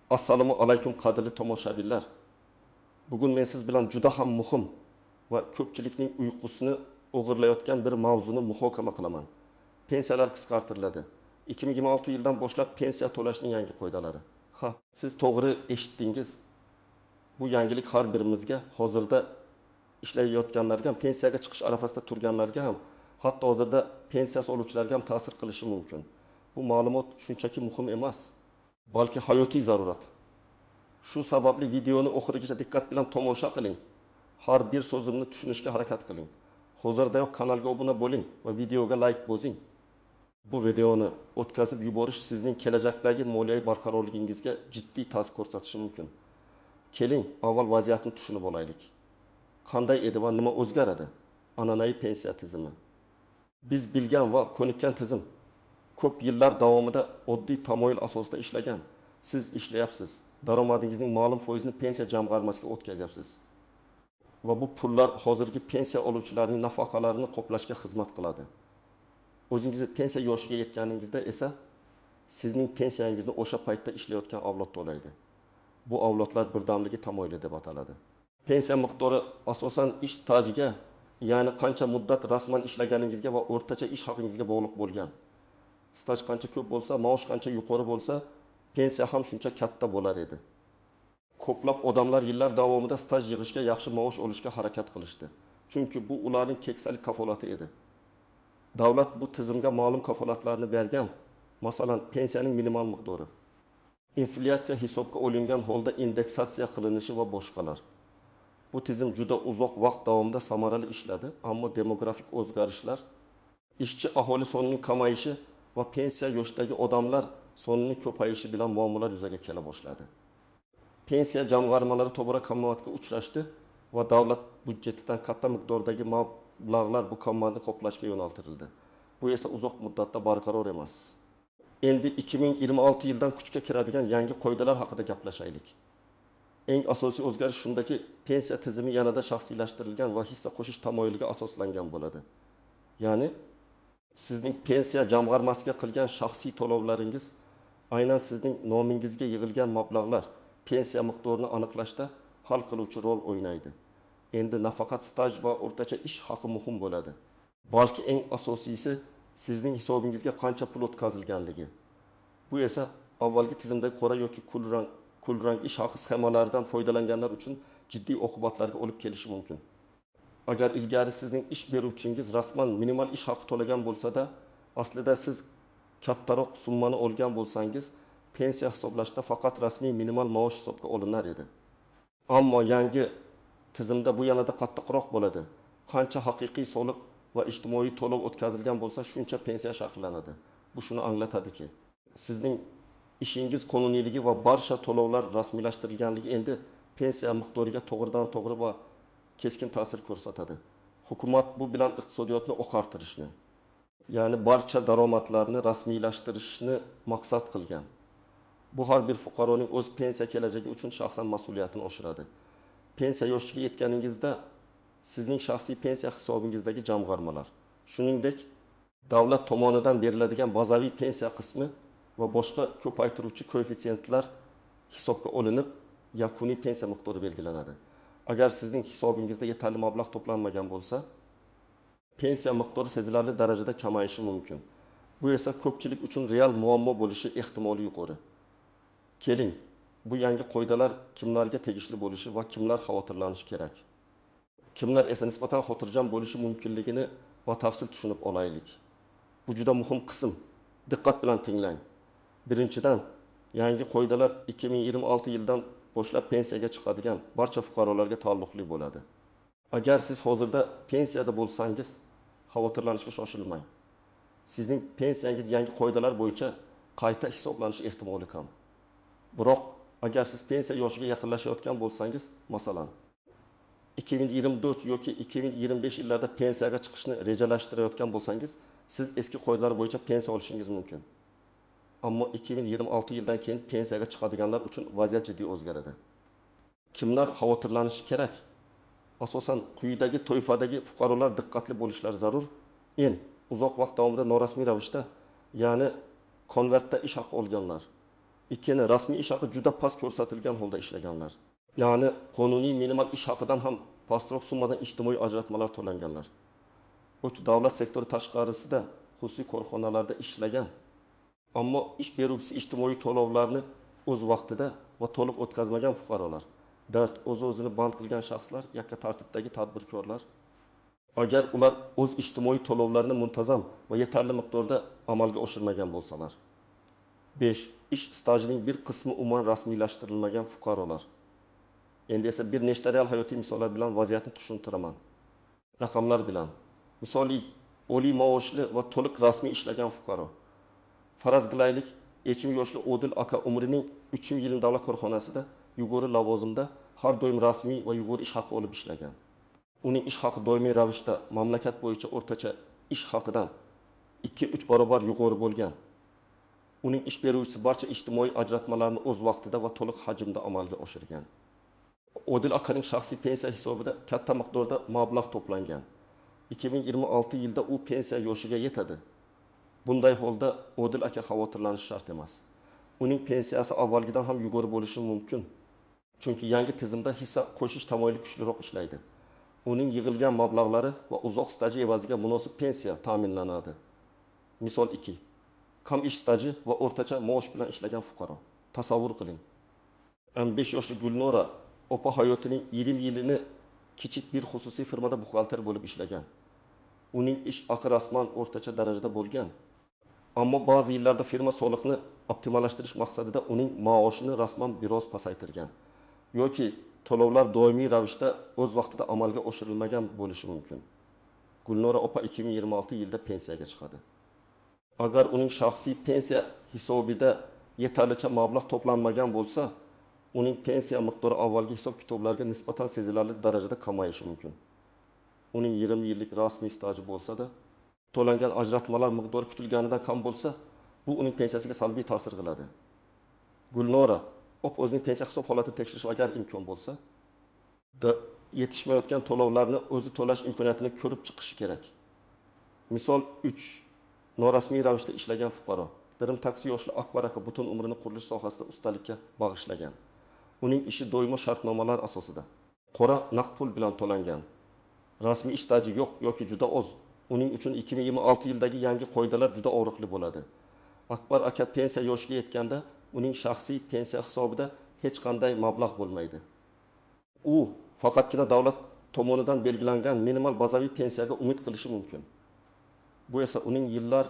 Assalomu alaykum, qadrli tomoshabinlar. Bugun men siz bilan juda ham muhim va ko'pchilikning uyqusini o'g'irlayotgan bir mavzuni muhokama qilaman. Pensiyalar qisqartiriladi. 2026 yildan boshlab pensiya to'lashning yangi qoidalari. Ha, siz to'g'ri eshitdingiz. Bu yangilik har birimizga, hozirda ishlayotganlarga ham, pensiyaga chiqish arafasida turganlarga ham, hatto hozirda pensiyasi oluvchilarga ham ta'sir qilishi mumkin. Bu ma'lumot shunchaki muhim emas, balki hayotiy zarurat. Shu sababli videoni oxirigacha diqqat bilan tomosha qiling. Har bir so'zimni tushunishga harakat qiling. Hozirdayoq kanalga obuna bo'ling va videoga like bosing. Bu videoni o'tkazib yuborish sizning kelajakdagi moliyaviy barqarorligingizga jiddiy ta'sir ko'rsatishi mumkin. Keling, avval vaziyatni tushunib olaylik. Qanday edi va nima o'zgaradi? An'anaviy pensiya tizimi. Biz bilgan va ko'nikkan tizim ko'p yillar davomida oddiy tamoyil asosida ishlagan. Siz ishlayapsiz, daromadingizning ma'lum foizini pensiya jamg'armasiga o'tkazyapsiz. Va bu pullar hozirgi pensiya oluvchilarning nafaqalarini qoplashga xizmat qiladi. O'zingizni pensiya yoshiga yetganingizda esa sizning pensiyangizni o'sha paytda ishlayotgan avlod to'laydi. Bu avlodlar birdamligi tamoyili deb ataladi. Pensiya miqdori asosan ish stajiga, ya'ni qancha muddat rasman ishlaganingizga va o'rtacha ish haqingizga bog'liq bo'lgan. Staj qancha ko'p bo'lsa, maosh qancha yuqori bo'lsa, pensiya ham shuncha katta bo'lar edi. Ko'plab odamlar yillar davomida staj yig'ishga, yaxshi maosh olishga harakat qilishdi. Chunki bu ularning keksalik kafolati edi. Davlat bu tizimga ma'lum kafolatlarni bergan, masalan, pensiyaning minimal miqdori, inflyatsiya hisobga olingan holda indeksatsiya qilinishi va boshqalar. Bu tizim juda uzoq vaqt davomida samarali ishladi, ammo demografik o'zgarishlar, ishchi aholi sonining kamayishi va pensiya yoshidagi odamlar sonining ko'payishi bilan muammolar yuzaga kela boshladi. Pensiya jamg'armalari tobora kammoatga uchrashdi va davlat byudjetidan katta miqdordagi mablag'lar bu kammoatni qoplashga yo'naltirildi. Bu esa uzoq muddatda barqaror emas. Endi 2026 yildan kuchga kiradigan yangi qoidalar haqida gaplashaylik. Eng asosiy o'zgarish shundaki, pensiya tizimi yanada shaxsiylashtirilgan va hissa qo'shish tamoyiliga asoslangan bo'ladi. Ya'ni sizning pensiya jamg'armasiga qilgan shaxsiy to'lovlaringiz aynan sizning nomingizga yig'ilgan mablag'lar pensiya miqdorini aniqlashda hal qiluvchi rol o'ynaydi. Endi nafaqat staj va o'rtacha ish haqi muhim bo'ladi, balki eng asosiysi sizning hisobingizga qancha pul o'tkazilganligi. Bu esa avvalgi tizimdagi qora yoki kulrang ish haqi sxemalaridan foydalanganlar uchun jiddiy oqibatlarga olib kelishi mumkin. Agar ilgari sizning ish beruvchingiz rasman minimal ish haqi to'lagan bo'lsa-da, aslida siz kattaroq summani olgan bo'lsangiz, pensiya hisoblashda faqat rasmiy minimal maosh hisobga olinar edi. Ammo yangi tizimda bu yanada qattiqroq bo'ladi. Qancha haqiqiy soliq va ijtimoiy to'lov o'tkazilgan bo'lsa, shuncha pensiya shakllanadi. Bu shuni anglatadiki, sizning ishingiz qonuniyligi va barcha to'lovlar rasmiylashtirilganligi endi pensiya miqdoriga to'g'ridan-to'g'ri va keskin ta'sir ko'rsatadi. Hukumat bu bilan iqtisodiyotni oqartirishni, ya'ni barcha daromadlarni rasmiylashtirishni maqsad qilgan. Bu har bir fuqaroning o'z pensiya kelajagi uchun shaxsan mas'uliyatini oshiradi. Pensiya yoshiga yetganingizda sizning shaxsiy pensiya hisobingizdagi jamg'armalar, shuningdek, davlat tomonidan beriladigan bazaviy pensiya qismi va boshqa ko'paytiruvchi koeffitsiyentlar hisobga olinib, yakuniy pensiya miqdori belgilanadi. Agar sizning hisobingizda yetarli mablag' to'planmagan bo'lsa, pensiya miqdori sezilarli darajada kamayishi mumkin. Bu esa ko'pchilik uchun real muammo bo'lishi ehtimoli yuqori. Keling, bu yangi qoidalar kimlarga tegishli bo'lishi va kimlar xavotirlanishi kerak, kimlar esa nisbatan xotirjam bo'lishi mumkinligini batafsil tushunib olaylik. Bu juda muhim qism. Diqqat bilan tinglang. Birinchidan, yangi qoidalar 2026 yildan boshlab pensiyaga chiqadigan barcha fuqarolarga taalluqli bo'ladi. Agar siz hozirda pensiyada bo'lsangiz, xavotirlanishga shoshilmang. Sizning pensiyangiz yangi qoidalar bo'yicha qayta hisoblanish ehtimoli kam. Biroq agar siz pensiya yoshiga yaqinlashayotgan bo'lsangiz, masalan, 2024 yoki 2025 yillarda pensiyaga chiqishni rejalashtirayotgan bo'lsangiz, siz eski qoidalar bo'yicha pensiya olishingiz mumkin. Ammo 2026 yildan keyin pensiyaga chiqadiganlar uchun vaziyat jiddiy o'zgaradi. Kimlar xavotirlanishi kerak? Asosan quyidagi toifadagi fuqarolar diqqatli bo'lishlari zarur. Uzoq vaqt davomida norasmiy ravishda, ya'ni konvertda ish haqi olganlar, Ikkini, rasmiy ish haqi juda past ko'rsatilgan holda ishlaganlar. Ya'ni qonuniy minimal ish haqidan ham pastroq summadan ijtimoiy ajratmalar to'langanlar. 3, davlat sektori tashqarisida xususiy korxonalarda ishlagan, ammo ish beruvchisi ijtimoiy to'lovlarni o'z vaqtida va to'liq o'tkazmagan fuqarolar. 4, o'z-o'zini band qilgan shaxslar, yakka tartibdagi tadbirkorlar. Agar ular o'z ijtimoiy to'lovlarini muntazam va yetarli miqdorda amalga oshirmagan bo'lsalar. 5, ish stajining bir qismi umuman rasmiylashtirilmagan fuqarolar. Endi esa bir nechta real hayotiy misollar bilan vaziyatni tushuntiraman. Raqamlar bilan. Misoli, oliy maoshli va to'liq rasmiy ishlagan fuqaro. Faraz qilaylik, 50 yoshli Odil aka umrining 3 yilini davlat korxonasida yuqori lavozimda har doim rasmiy va yuqori ish haqi olib ishlagan. Uning ish haqi doimiy ravishda mamlakat bo'yicha o'rtacha ish haqidan 2-3 barobar yuqori bo'lgan. Uning ish beruvchisi barcha ijtimoiy ajratmalarni o'z vaqtida va to'liq hajmda amalga oshirgan. Odil akaning shaxsiy pensiya hisobida katta miqdorda mablag' to'plangan. 2026 yilda u pensiya yoshiga yetadi. Bunday holda Odil aka xavotirlanishi shart emas. Uning pensiyasi avvalgidan ham yuqori bo'lishi mumkin. Chunki yangi tizimda hissa qo'shish tamoyili kuchliroq ishlaydi. Uning yig'ilgan mablag'lari va uzoq staji evaziga munosib pensiya ta'minlanadi. Misol 2. Kam ish staji va o'rtacha maosh bilan ishlagan fuqaro. Tasavvur qiling. 15 yoshli Gulnora opa hayotining 20 yilini kichik bir xususiy firmada buxgalter bo'lib ishlagan. Uning ish haqi rasman o'rtacha darajada bo'lgan. Ammo ba'zi yillarda firma soliqni optimallashtirish maqsadida uning maoshini rasman biroz pasaytirgan yoki to'lovlar doimiy ravishda o'z vaqtida amalga oshirilmagan bo'lishi mumkin. Gulnora opa 2026 yilda pensiyaga chiqadi. Agar uning shaxsiy pensiya hisobida yetarlicha mablag' to'planmagan bo'lsa, uning pensiya miqdori avvalgi hisob-kitoblarga nisbatan sezilarli darajada kamayishi mumkin. Uning 20 yillik rasmiy staji bo'lsa-da, to'langan ajratmalar miqdori kutilganidan kam bo'lsa, bu uning pensiyasiga salbiy ta'sir qiladi. Gulnora opa o'zining pensiya hisob holatini tekshirish agar imkon bo'lsa, yetishmayotgan to'lovlarni o'zi to'lash imkoniyatini ko'rib chiqishi kerak. Misol 3. Norasmiy ravishda ishlagan fuqaro. Dirim taksi yoshli Akbar aka butun umrini qurilish sohasida ustalikka bag'ishlagan. Uning ishi doimo shartnomalar asosida, qora naqd pul bilan to'langan. Rasmiy ish staji yo'q yoki juda oz. Uning uchun 2026 yildagi yangi qoidalar juda og'riqli bo'ladi. Akbar aka pensiya yoshiga yetganda uning shaxsiy pensiya hisobida hech qanday mablag' bo'lmaydi. U faqatgina davlat tomonidan belgilangan minimal bazaviy pensiyaga umid qilishi mumkin. Bu esa uning yillar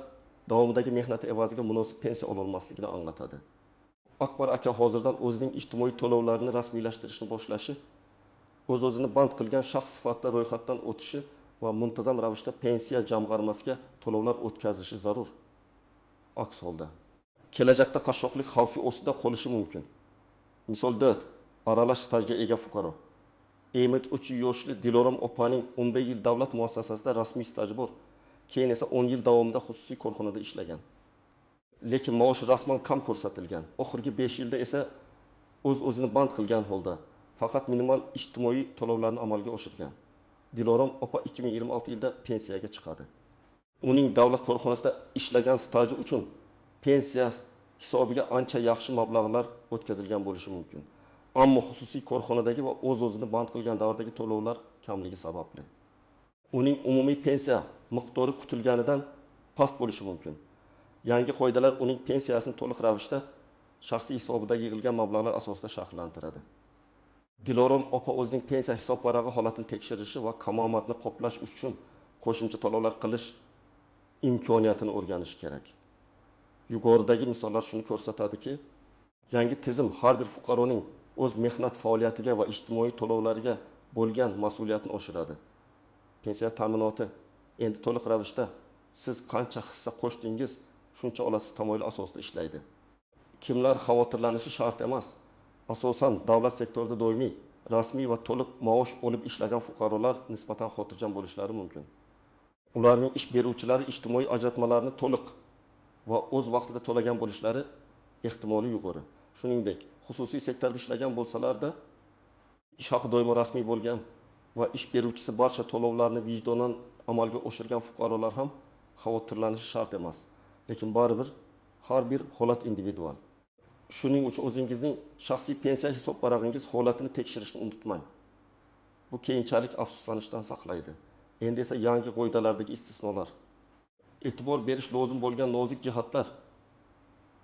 davomidagi mehnati evaziga munosib pensiya ololmasligini anglatadi. Akbar aka hozirdan o'zining ijtimoiy to'lovlarini rasmiylashtirishni boshlashi, o'z-o'zini band qilgan shaxs sifatida ro'yxatdan o'tishi va muntazam ravishda pensiya jamg'armasiga to'lovlar o'tkazishi zarur. Aks holda kelajakda qashshoqlik xavfi ostida qolishi mumkin. Misol 4. Aralash stajga ega fuqaro. 53 yoshli Dilorom opaning 15 yil davlat muassasasida rasmiy staji bor. Keyin esa 10 yil davomida xususiy korxonada ishlagan. Lekin maoshi rasman kam ko'rsatilgan. Oxirgi 5 yilda esa o'z-o'zini band qilgan holda faqat minimal ijtimoiy to'lovlarni amalga oshirgan. Dilorom opa 2026 yilda pensiyaga chiqadi. Uning davlat korxonasida ishlagan staji uchun pensiya hisobiga ancha yaxshi mablag'lar o'tkazilgan bo'lishi mumkin. Ammo xususiy korxonadagi va o'z-o'zini band qilgan davrdagi to'lovlar kamligi sababli uning umumiy pensiya miqdori kutilganidan past bo'lishi mumkin. Yangi qoidalar uning pensiyasini to'liq ravishda shaxsiy hisobida yig'ilgan mablag'lar asosida shakllantiradi. Dilorom opa o'zining pensiya hisob varag'i holatini tekshirishi va kamomadni qoplash uchun qo'shimcha to'lovlar qilish imkoniyatini o'rganishi kerak. Yuqoridagi misollar shuni ko'rsatadiki, yangi tizim har bir fuqaroning o'z mehnat faoliyatiga va ijtimoiy to'lovlariga bo'lgan mas'uliyatini oshiradi. Pensiya ta'minoti endi to'liq ravishda siz qancha hissa qo'shdingiz, shuncha olasiz tamoyili asosida ishlaydi. Kimlar xavotirlanishi shart emas. Asosan davlat sektorida doimiy, rasmiy va to'liq maosh olib ishlagan fuqarolar nisbatan xotirjam bo'lishlari mumkin. Ularning ish beruvchilari ijtimoiy ajratmalarni to'liq va o'z vaqtida to'lagan bo'lishlari ehtimoli yuqori. Shuningdek, xususiy sektorda ishlagan bo'lsalar-da, ish haqi doimo rasmiy bo'lgan va ish beruvchisi barcha to'lovlarni vijdonan amalga oshirgan fuqarolar ham xavotirlanishi shart emas. Lekin baribir har bir holat individual. Shuning uchun o'zingizning shaxsiy pensiya hisobvarag'ingiz holatini tekshirishni unutmang. Bu keyinchalik afsuslanishdan saqlaydi. Endi esa yangi qoidalardagi istisnolar, e'tibor berish lozim bo'lgan nozik jihatlar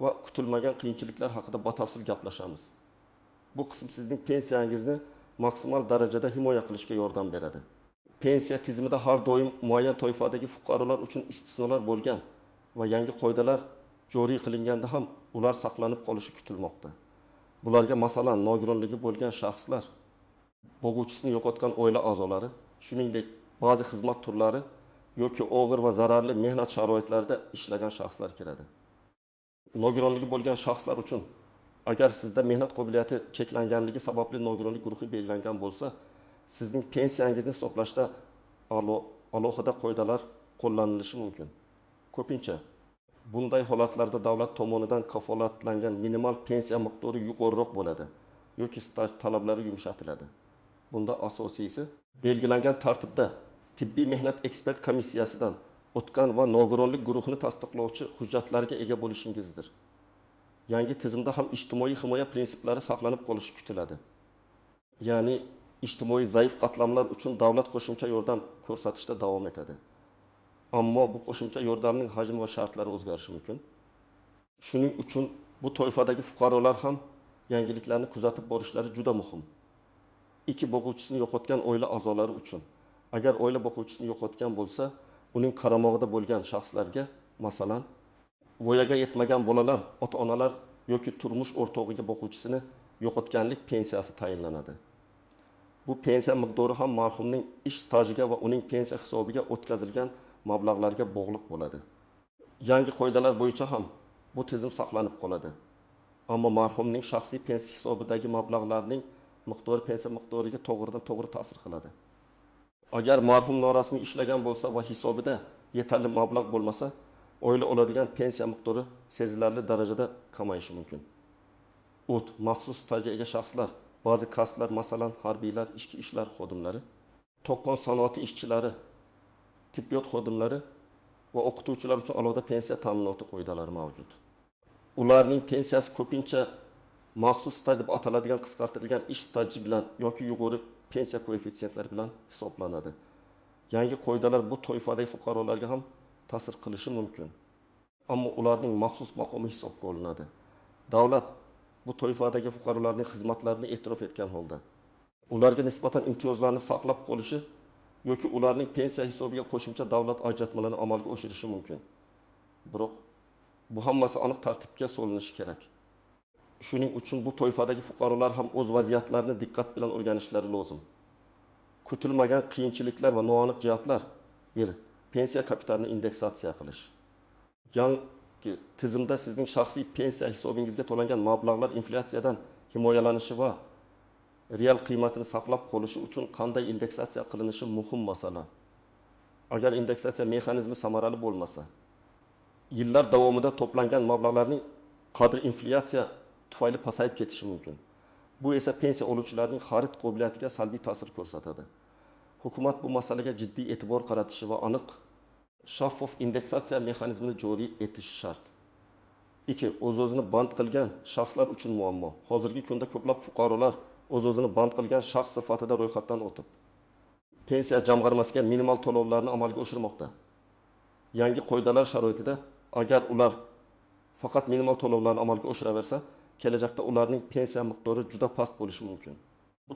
va kutilmagan qiyinchiliklar haqida batafsil gaplashamiz. Bu qism sizning pensiyangizni maksimal darajada himoya qilishga yordam beradi. Pensiya tizimida har doim muayyan toifadagi fuqarolar uchun istisnolar bo'lgan va yangi qoidalar joriy qilinganda ham ular saqlanib qolishi kutilmoqda. Bularga masalan nogironligi bo'lgan shaxslar, bo'g'uvchisini yo'qotgan oila a'zolari, shuningdek ba'zi xizmat turlari yoki og'ir va zararli mehnat sharoitlarida ishlagan shaxslar kiradi. Nogironligi bo'lgan shaxslar uchun agar sizda mehnat qobiliyati cheklanganligi sababli nogironlik guruhi belgilangan bo'lsa, sizning pensiyangizni hisoblashda alohida qoidalar qo'llanilishi mumkin. Ko'pincha bunday holatlarda davlat tomonidan kafolatlangan minimal pensiya miqdori yuqoriroq bo'ladi yoki staj talablari yumshatiladi. Bunda asosiysi belgilangan tartibda tibbiy mehnat ekspert komissiyasidan o'tgan va nogironlik guruhini tasdiqlovchi hujjatlarga ega bo'lishingizdir. Yangi tizimda ham ijtimoiy himoya prinsiplari saqlanib qolishi kutiladi. Ya'ni ijtimoiy zaif qatlamlar uchun davlat qo'shimcha yordam ko'rsatishda davom etadi. Ammo bu qo'shimcha yordamning hajmi va shartlari o'zgarishi mumkin. Shuning uchun bu toifadagi fuqarolar ham yangiliklarni kuzatib borishlari juda muhim. Ikki boquvchisini yo'qotgan oila a'zolari uchun agar oila boquvchisini yo'qotgan bo'lsa, uning qaramog'ida bo'lgan shaxslarga, masalan, voyaga yetmagan bolalar, ota-onalar yoki turmush o'rtog'iga boquvchisini yo'qotganlik pensiyasi tayinlanadi. Bu pensiya miqdori ham marhumning ish stajiga va uning pensiya hisobiga o'tkazilgan mablag'larga bog'liq bo'ladi. Yangi qoidalar bo'yicha ham bu tizim saqlanib qoladi. Ammo marhumning shaxsiy pensiya hisobidagi mablag'larning miqdori pensiya miqdoriga to'g'ridan-to'g'ri ta'sir qiladi. Agar marhum norasmiy ishlagan bo'lsa va hisobida yetarli mablag' bo'lmasa, oila oladigan pensiya miqdori sezilarli darajada kamayishi mumkin. O't, maxsus stajga ega shaxslar, ba'zi kasblar, masalan, harbiylar, ichki ishlar xodimlari, to'qon sanoati ishchilari, tibbiyot xodimlari va o'qituvchilar uchun alohida pensiya ta'minoti qoidalari mavjud. Ularning pensiyasi ko'pincha maxsus staj deb ataladigan qisqartirilgan ish staji bilan yoki yuqori pensiya koeffitsiyентлari bilan hisoblanadi. Yangi qoidalar bu toifadagi fuqarolarga ham ta'sir qilishi mumkin. Ammo ularning maxsus maqomi hisobga olinadi. Davlat bu toifadagi fuqarolarning xizmatlarini e'tirof etgan holda ularga nisbatan imtiyozlarni saqlab qolishi yoki ularning pensiya hisobiga qo'shimcha davlat ajratmalarini amalga oshirishi mumkin. Biroq bu hammasi aniq tartibga solinishi kerak. Shuning uchun bu toifadagi fuqarolar ham o'z vaziyatlarini diqqat bilan o'rganishlari lozim. Kutilmagan qiyinchiliklar va noaniq jihatlar. 1. Pensiya kapitalini indeksatsiya qilish. Yangi tizimda sizning shaxsiy pensiya hisobingizga to'langan mablag'lar inflyatsiyadan himoyalanishi va real qiymatini saqlab qolishi uchun qanday indeksatsiya qilinishi muhim masala. Agar indeksatsiya mexanizmi samarali bo'lmasa, yillar davomida to'plangan mablag'larning qadri inflyatsiya tufayli pasayib ketishi mumkin. Bu esa pensiya oluvchilarning xarid qobiliyatiga salbiy ta'sir ko'rsatadi. Hukumat bu masalaga jiddiy e'tibor qaratishi va aniq, shaffof indeksatsiya mexanizmini joriy etishi shart. 2. O'z-o'zini band qilgan shaxslar uchun muammo. Hozirgi kunda ko'plab fuqarolar o'z-o'zini band qilgan shaxs sifatida ro'yxatdan o'tib, pensiya jamg'armasiga minimal to'lovlarni amalga oshirmoqda. Yangi qoidalar sharoitida agar ular faqat minimal to'lovlarni amalga oshiraversa, kelajakda ularning pensiya miqdori juda past bo'lishi mumkin. Bu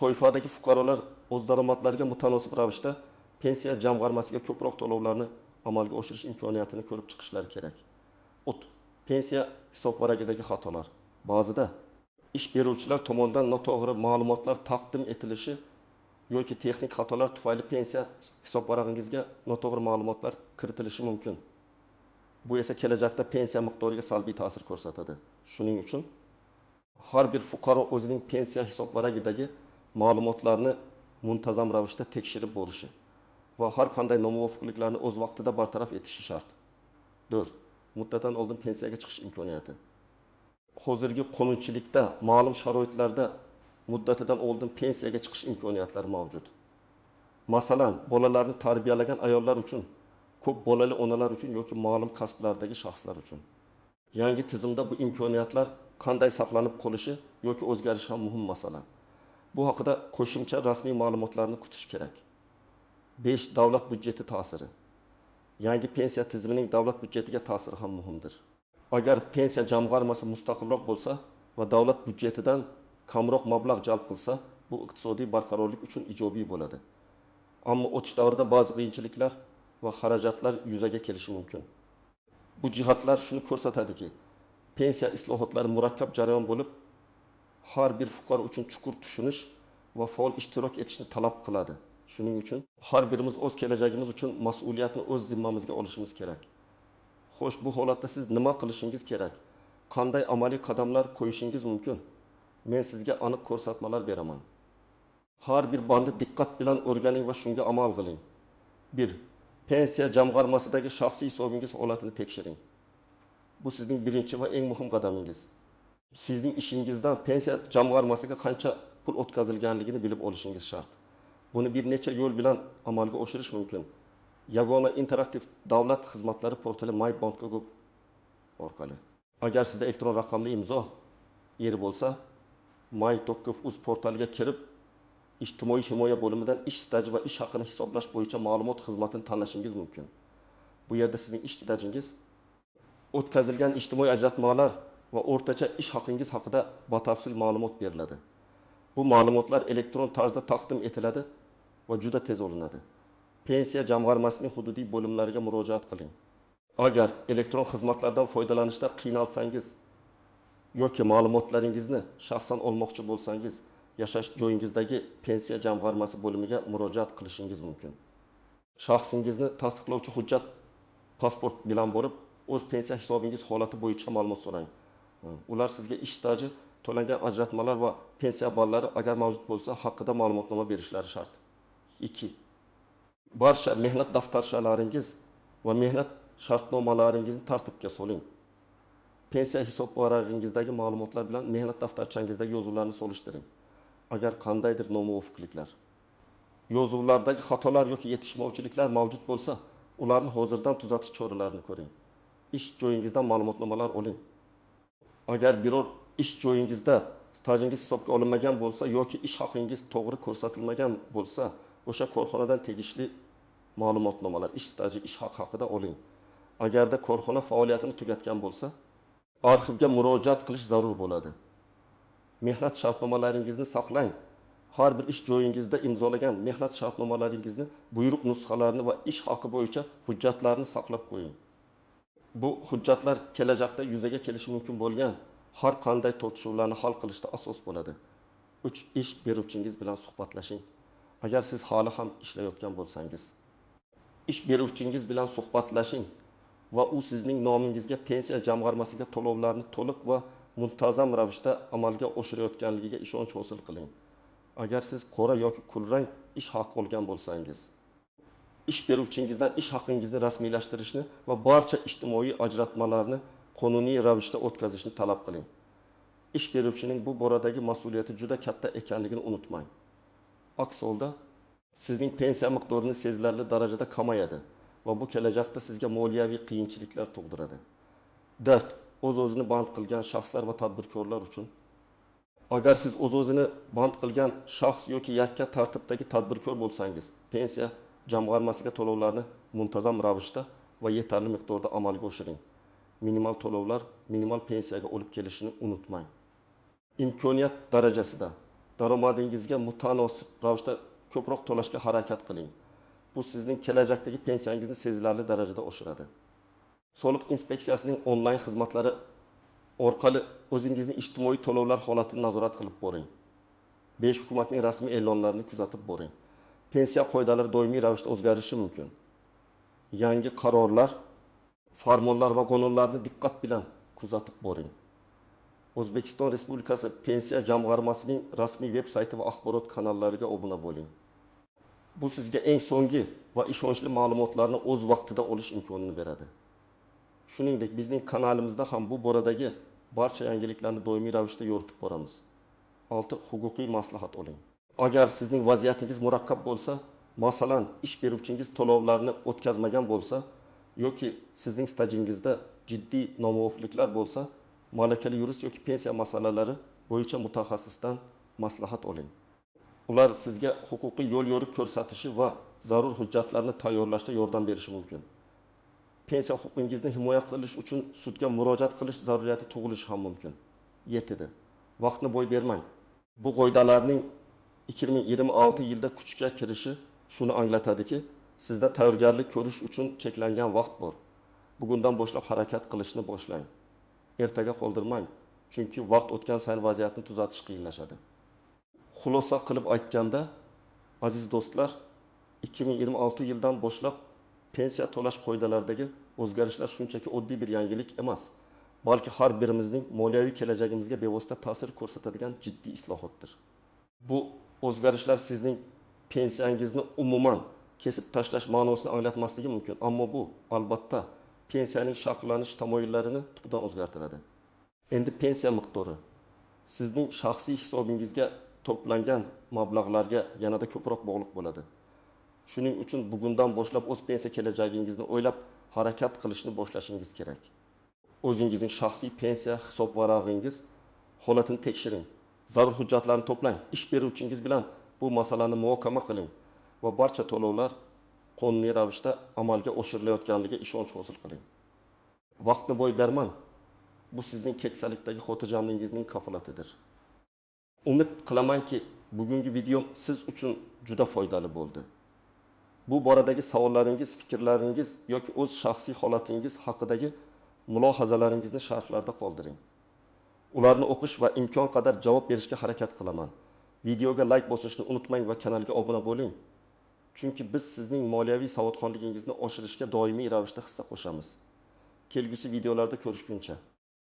toifadagi fuqarolar o'z daromadlariga mutanosib ravishda pensiya jamg'armasiga ko'proq to'lovlarni amalga oshirish imkoniyatini ko'rib chiqishlari kerak. Pensiya hisobvaragidagi xatolar. Ba'zida ish beruvchilar tomonidan noto'g'ri ma'lumotlar taqdim etilishi yoki texnik xatolar tufayli pensiya hisobvarag'ingizga noto'g'ri ma'lumotlar kiritilishi mumkin. Bu esa kelajakda pensiya miqdoriga salbiy ta'sir ko'rsatadi. Shuning uchun har bir fuqaro o'zining pensiya hisobvaragidagi ma'lumotlarni muntazam ravishda tekshirib borishi va har qanday nomuvofiqliklarni o'z vaqtida bartaraf etishi shart. 4. Muddatidan oldin pensiyaga chiqish imkoniyati. Hozirgi qonunchilikda ma'lum sharoitlarda muddatidan oldin pensiyaga chiqish imkoniyatlari mavjud. Masalan, bolalarni tarbiyalagan ayollar uchun, ko'p bolali onalar uchun yoki ma'lum kasblardagi shaxslar uchun. Yangi tizimda bu imkoniyatlar qanday saqlanib qolishi yoki o'zgarishi ham muhim masala. Bu haqida qo'shimcha rasmiy ma'lumotlarni kutish kerak. 5. Davlat byudjeti ta'siri. Yangi pensiya tizimining davlat byudjetiga ta'siri ham muhimdir. Agar pensiya jamg'armasi mustaqilroq bo'lsa va davlat byudjetidan kamroq mablag' jalb qilsa, bu iqtisodiy barqarorlik uchun ijobiy bo'ladi. Ammo o'tish davrida ba'zi qiyinchiliklar va xarajatlar yuzaga kelishi mumkin. Bu jihatlar shuni ko'rsatadiki, pensiya islohotlari murakkab jarayon bo'lib, har bir fuqaro uchun chuqur tushunish va faol ishtirok etishni talab qiladi. Shuning uchun har birimiz o'z kelajagimiz uchun mas'uliyatni o'z zimmamizga olishimiz kerak. Xo'sh, bu holatda siz nima qilishingiz kerak? Qanday amaliy qadamlar qo'yishingiz mumkin? Men sizga aniq ko'rsatmalar beraman. Har bir bandni diqqat bilan o'rganing va shunga amal qiling. 1. Pensiya jamg'armasidagi shaxsiy hisobingiz holatini tekshiring. Bu sizning birinchi va eng muhim qadamingiz. Sizning ishingizdan pensiya jamg'armasiga qancha pul o'tkazilganligini bilib olishingiz shart. Buni bir necha yo'l bilan amalga oshirish mumkin. Yagona interaktiv davlat xizmatlari portali mybank.gov orqali. Agar sizda elektron raqamli imzo yeri bo'lsa, my.gov.uz portaliga kirib, ijtimoiy himoya bo'limidan ish staji va ish haqini hisoblash bo'yicha ma'lumot xizmatini tanlashingiz mumkin. Bu yerda sizning ish stajingiz, o'tkazilgan ijtimoiy ajratmalar va o'rtacha ish haqingiz haqida batafsil ma'lumot beriladi. Bu ma'lumotlar elektron tarzda taqdim etiladi va juda tez olinadi. Pensiya jamg'armasining hududiy bo'limlariga murojaat qiling. Agar elektron xizmatlardan foydalanishda qiynalsangiz yoki ma'lumotlaringizni shaxsan olmoqchi bo'lsangiz, yashash joyingizdagi pensiya jamg'armasi bo'limiga murojaat qilishingiz mumkin. Shaxsingizni tasdiqlovchi hujjat pasport bilan borib, o'z pensiya hisobingiz holati bo'yicha ma'lumot so'rang. Ular sizga ish staji, to'langan ajratmalar va pensiya ballari agar mavjud bo'lsa haqida ma'lumotnoma berishlari shart. 2. Barcha mehnat daftarchalaringiz va mehnat shartnomalaringizni tartibga soling. Pensiya hisob varag'ingizdagi ma'lumotlar bilan mehnat daftarchangizdagi yozuvlarni solishtiring. Agar qandaydir nomuvofiqliklar, yozuvlardagi xatolar yoki yetishmovchiliklar mavjud bo'lsa, ularni hozirdan tuzatish choralarini ko'ring. Ish joyingizdan ma'lumotnomalar oling. Agar biror ish joyingizda stajingiz hisobga olinmagan bo'lsa yoki ish haqingiz to'g'ri ko'rsatilmagan bo'lsa, o'sha korxonadan tegishli ma'lumotnomalar, ish staji, ish haqi haqida oling. Agarda korxona faoliyatini tugatgan bo'lsa, arxivga murojaat qilish zarur bo'ladi. Mehnat shartnomalaringizni saqlang. Har bir ish joyingizda imzolagan mehnat shartnomalaringizni, buyruq nusxalarini va ish haqi bo'yicha hujjatlarni saqlab qo'ying. Bu hujjatlar kelajakda yuzaga kelishi mumkin bo'lgan har qanday tortishuvlarni hal qilishda asos bo'ladi. 3. Ish beruvchingiz bilan suhbatlashing. Agar siz hali ham ishlayotgan bo'lsangiz, ish beruvchingiz bilan suhbatlashing va u sizning nomingizga pensiya jamg'armasiga to'lovlarni to'liq va muntazam ravishda amalga oshirayotganligiga ishonch hosil qiling. Agar siz qora yoki kulrang ish haqi olgan bo'lsangiz, ish beruvchingizdan ish haqingizni rasmiylashtirishni va barcha ijtimoiy ajratmalarni qonuniy ravishda o'tkazishni talab qiling. Ish beruvchining bu boradagi mas'uliyati juda katta ekanligini unutmang. Aks holda sizning pensiya miqdorini sezilarli darajada kamayadi va bu kelajakda sizga moliyaviy qiyinchiliklar tug'diradi. 4. O'z-o'zini band qilgan shaxslar va tadbirkorlar uchun. Agar siz o'z-o'zini band qilgan shaxs yoki yakka tartibdagi tadbirkor bo'lsangiz, pensiya jamg'armasiga to'lovlarni muntazam ravishda va yetarli miqdorda amalga oshiring. Minimal to'lovlar minimal pensiyaga olib kelishini unutmang. Imkoniyat darajasida daromadingizga mutanosib ravishda ko'proq to'lashga harakat qiling. Bu sizning kelajakdagi pensiyangizni sezilarli darajada oshiradi. Soliq inspeksiyasining onlayn xizmatlari orqali o'zingizni ijtimoiy to'lovlar holatini nazorat qilib boring. 5. Hukumatning rasmiy e'lonlarini kuzatib boring. Pensiya qoidalari doimiy ravishda o'zgarishi mumkin. Yangi qarorlar, farmonlar va qonunlarni diqqat bilan kuzatib boring. O'zbekiston Respublikasi Pensiya jamg'armasining rasmiy veb sayti va axborot kanallariga obuna bo'ling. Bu sizga eng so'nggi va ishonchli ma'lumotlarni o'z vaqtida olish imkonini beradi. Shuningdek, bizning kanalimizda ham bu boradagi barcha yangiliklarni doimiy ravishda yoritib boramiz. 6. Huquqiy maslahat oling. Agar sizning vaziyatingiz murakkab bo'lsa, masalan, ish beruvchingiz to'lovlarni o'tkazmagan bo'lsa yoki sizning stajingizda jiddiy nomuvofiqliklar bo'lsa, Malakali yurist yoki pensiya masalalari bo'yicha mutaxassisdan maslahat oling. Ular sizga huquqiy yo'l-yo'riq ko'rsatishi va zarur hujjatlarni tayyorlashda yordam berishi mumkin. Pensiya huquqingizni himoya qilish uchun sudga murojaat qilish zaruriyati tug'ilishi ham mumkin. Yettida. Vaqtni boy bermang. Bu qoidalarning 2026 yilda kuchga kirishi shuni anglatadiki, sizda tayyorgarlik ko'rish uchun cheklangan vaqt bor. Bugundan boshlab harakat qilishni boshlang. Ertaga qoldirmang, chunki vaqt o'tgan sayin vaziyatni tuzatish qiyinlashadi. Xulosa qilib aytganda, aziz do'stlar, 2026 yildan boshlab pensiya to'lash qoidalaridagi o'zgarishlar shunchaki oddiy bir yangilik emas, balki har birimizning moliyaviy kelajagimizga bevosita ta'sir ko'rsatadigan jiddiy islohotdir. Bu o'zgarishlar sizning pensiyangizni umuman kesib tashlash ma'nosini anglatmasligi mumkin, ammo bu albatta pensiyaning shaklllanish tamoyillarini tubdan o'zgartiradi. Endi pensiya miqdori sizning shaxsiy hisobingizga to'plangan mablag'larga yanada ko'proq bog'liq bo'ladi. Shuning uchun bugundan boshlab o'z pensiya kelajagingizni o'ylab harakat qilishni boshlashingiz kerak. O'zingizning shaxsiy pensiya hisobvarag'ingiz holatini tekshiring. Zarur hujjatlarni to'plang. Ish beruvchingiz bilan bu masalani muhokama qiling va barcha to'lovlar qonuniy ravishda amalga oshirilayotganligiga ishonch hosil qiling. Vaqtni boy bermang. Bu sizning keksalikdagi xotirjamligingizning kafolatidir. Umid qilamanki, bugungi videom siz uchun juda foydali bo'ldi. Bu boradagi savollaringiz, fikrlaringiz yoki o'z shaxsiy holatingiz haqidagi mulohazalaringizni sharhlarda qoldiring. Ularni o'qish va imkon qadar javob berishga harakat qilaman. Videoga like bosishni unutmang va kanalga obuna bo'ling. Chunki biz sizning moliyaviy savodxonligingizni oshirishga doimiy ravishda hissa qo'shamiz. Kelgusi videolarda ko'rishguncha.